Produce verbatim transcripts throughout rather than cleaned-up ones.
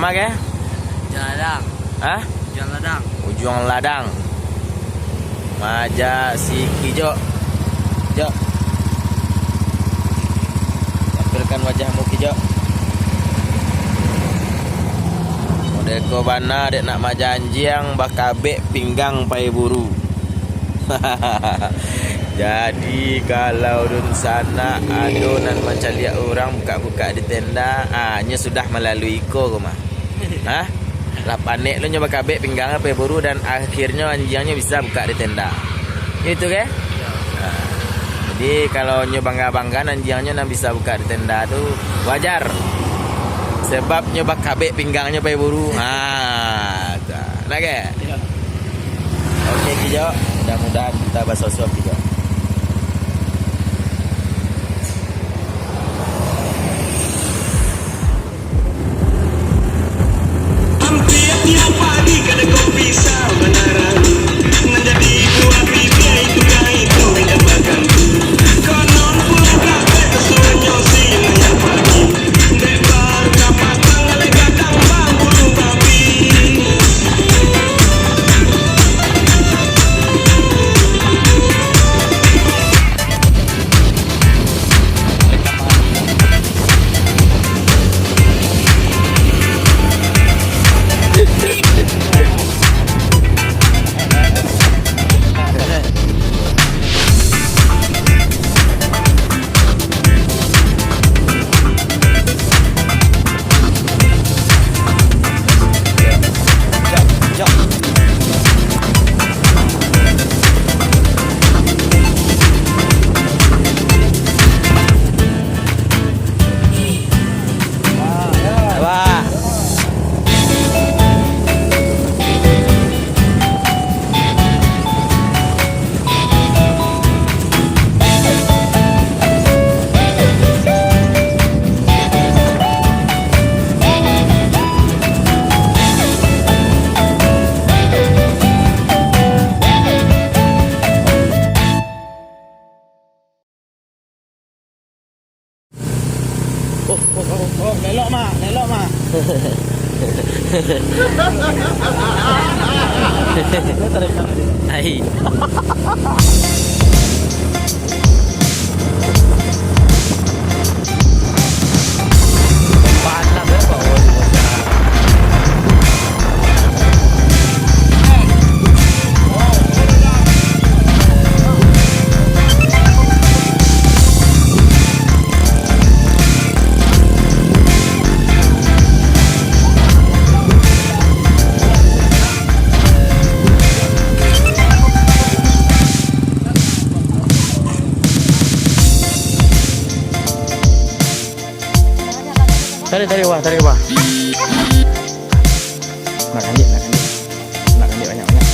Oke? Ujuang Ladang. Hah? Ujuang Ladang. Ujuang Ladang. Maajak si Kijok. Jok. Tampilkan wajahmu, Kijok. Model ko bana dek nak maajak anjiang bakabek pinggang pai buru. Jadi, kalau dunsanak ado nan mancaliak urang bukak-bukak di tenda, ah, nyo sudah malalui iko ko mah. Hah? Lah panek lo nyo bakabek pinggang pai buru, dan akhirnyo anjiangnyo bisa bukak di tenda. Itu ke? Nah, jadi, kalau nyo bangga-banggaan anjiangnyo nan bisa bukak di tenda tu, wajar. Sebab nyo bakabek pinggangnyo pai buru. Ha, tu. Nak ke? Iyo. Oke, Kijok. Mudah-mudahan kita basosok, Kijok. Hampir tiap pagi kada kopi sabanarang. Nan jadi buah bibia itu ka itu indak bagantung. Konon pulang kabek kasuanyo siang tiap pagi. Dek baru kapatang alai gadang bambulu babi. Oh, oh, oh, oh, lelok, Mak, lelok, Mak. Ai. Tarik, tarik, wah, tarik, wah. Nak kandik, nak kandik. Nak kandik banyak-banyak.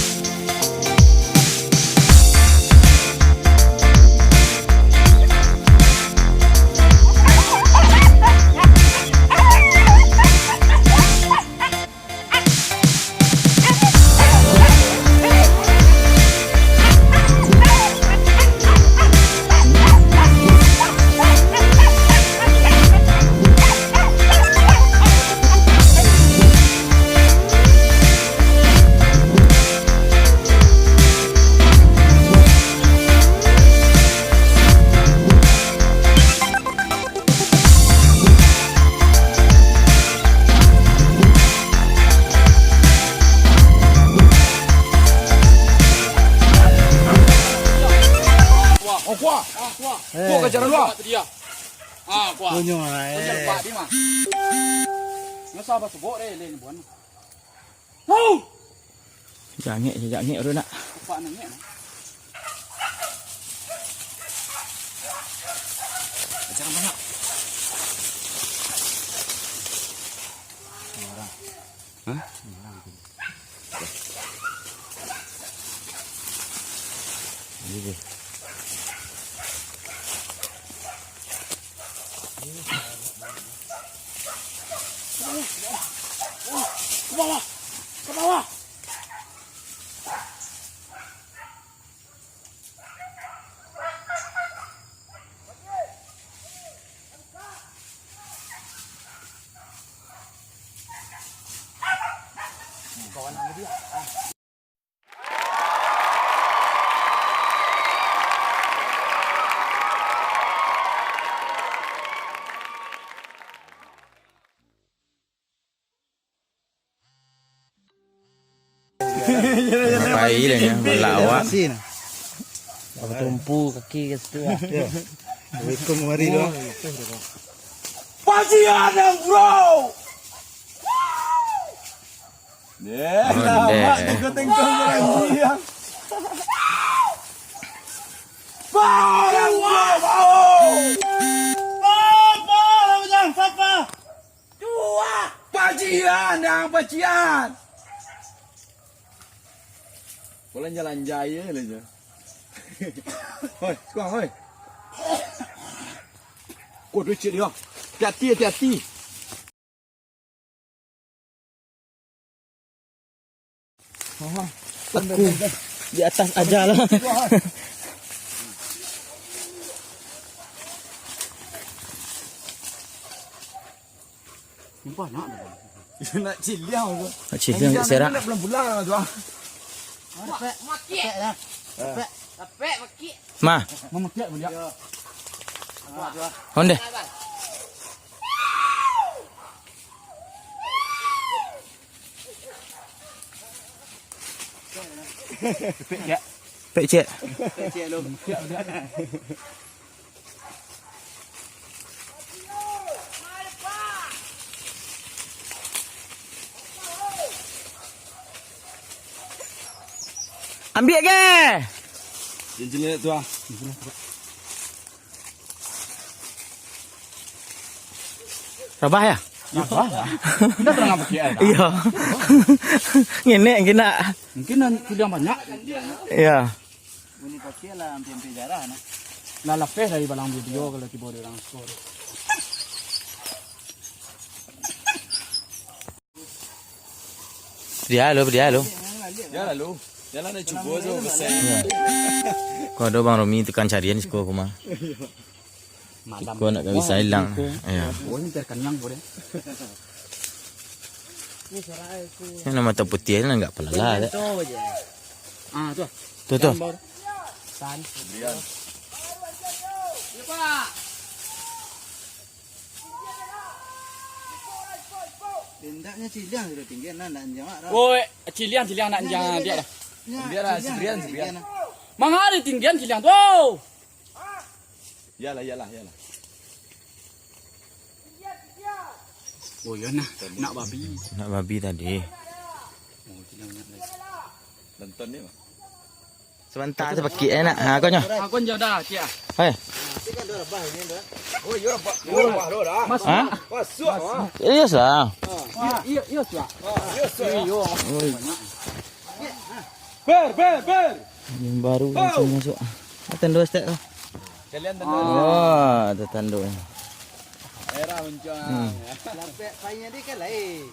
Kuah, oh, kuah. Ah, kuah. Eh. Kuah ka jalan luar. Ah, kuah. Punyo, eh. Punyo lepak dia mah. Nyo sabar sebok deh, leh ni buan. Hau! Jangek, jangek tu nak. Lepak nengek, nah. Jangan banyak. Hah? Ke bawah! Ke bawah! Iya, nya, balak awak. Sini. Batumpu kaki ka situ lah. Yo. Assalamualaikum, mari doh. Pajian yang bro. Deh, oh, lamak deh. Tengkong-tengkong orang dia. Bang, bang, bang. Bang, bang, bang, siapa? Dua. Pajian, yang pajian. Boleh jalan jaya lah je. Hoi, kuang, hoi. Kau duit cik dia. Hati-hati, hati-hati. Aku di atas aja lah. Nampak nak tu, Bang? Nak ciliang tu. Nak ciliang, nak serak. Nak pulang-pulang lah tu, ah. Lepek. Lepek lah. Lepek. Lepek, makik. Ma. Mamakiak baliak. Onde. Pek ciek. Pek ciek. Pek ciek lu. Ambiak ge. Cincin tu ah. Rabah ya? Rabah lah. Kita pernah pakai air. Iya. Ngenek kena. Mungkin nan sudah banyak. Iya. Bunyi pakai lah, hampir-hampir jarah nah. Lah lapeh dari balang video kalau tiba ada orang skor. Dia lo, dia lo. Ya lalu. Jalan nak cubo tu besar. Ko ado Bang Romi tukang carian siko ko mah. Malam. Siko nak ka bisa hilang. Iyo. Oh, ini terkenyang ko deh. Ini nama tak putih ni enggak pelala dek. Ah, tu. Tu tu. Tan. Tindaknya ciliang sudah tinggi, nah, nak anjang, Mak. Woi, ciliang, ciliang nak anjang, dia dah. Dia lah, ciliang, sebrian, sebrian. Mangari tinggian ciliang tu. Iyalah, iyalah, iyalah. Oh, iya nah, nak babi. Nak babi tadi. Oh, ciliang nak lagi. Nonton ni, Mak. Sabanta sapakik eh nak. Ha, konyo. Ha, konyo dah, ciek ah. Hei. Oh, iyo, Pak. Iyo, Pak, dah. Mas, ha? Masuak, ha? Iyo, sah. Iyo, iyo, iyo, Pak. Iyo, sah. Iyo. Oi. Ber, ber, ber. Yang baru langsung masuk. Tando stek tu. Kalian tando. Oh, ada tando. Merah muncul. Hmm. Lapek painnya dia kan lain.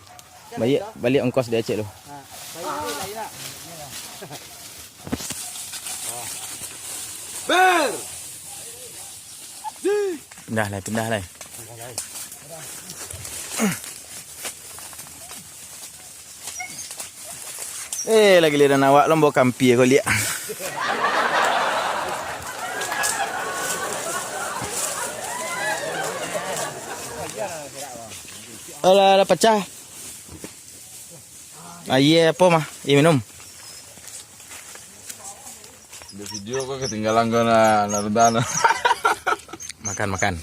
Balik, balik ongkos dia cek tu. Ha, painnya dia lain lah. Ber! Pindah lah, pindah lah. Eh, lagi liran awak lombo kampi ko liak. Alah, lah pacah. Aia apo mah? Aia minum. Di video ko ketinggalan ko nak, nak rendah nak. Makan, makan.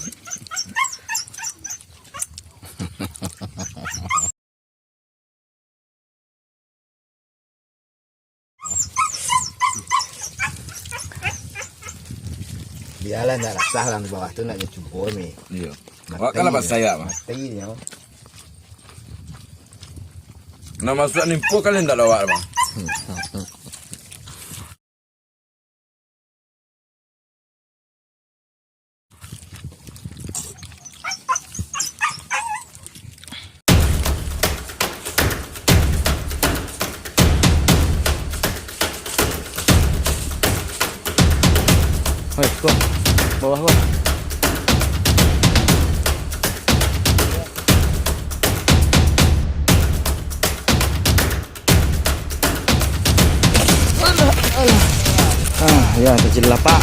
Bialah, ndak rasah lah di bawah tu, ndak cubo ni. Iyo. Mati. Awak kan lah basayap, Bang. Mati nyo. Nak masuak nimpo kalian ndak lawak, Bang. Hoi, ko. Bawah ko. Alah, alah. Ah, ya, kecil lapak.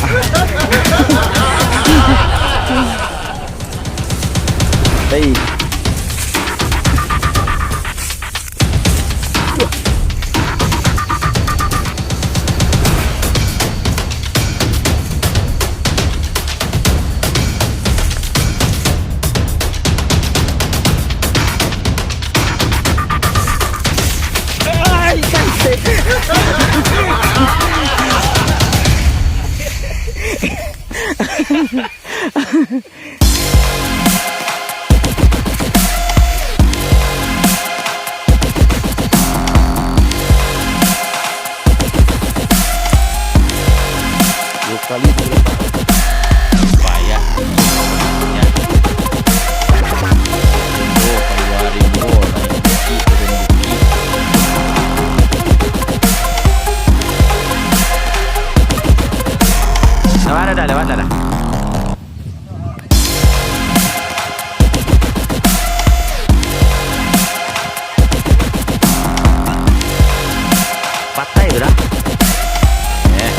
Hei. Payah. Ya. Rimbo, kaluar rimbo, naik bukik, turun bukik. Lewat dah, lewat dah, dah. Patai tu dah. Eh.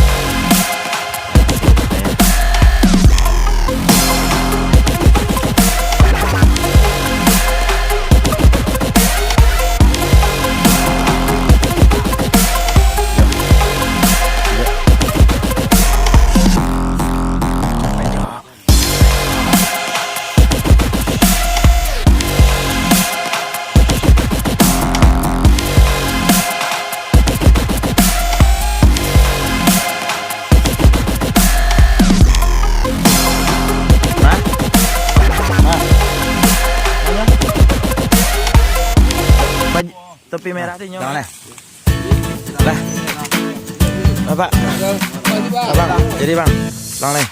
Hah? Hah? Baj-, topi merah tu nyo. Jangan, eh. Lah. Bapak. Abang, jadi, Bang. Pulang, leh.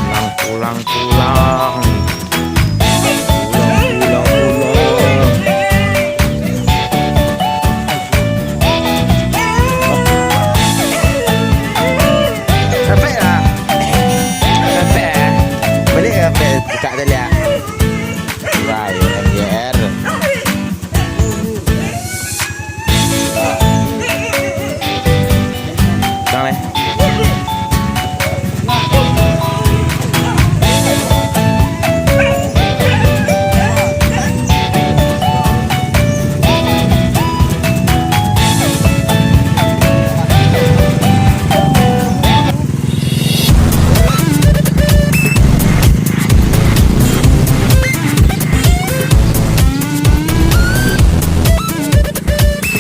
Pulang, pulang, pulang.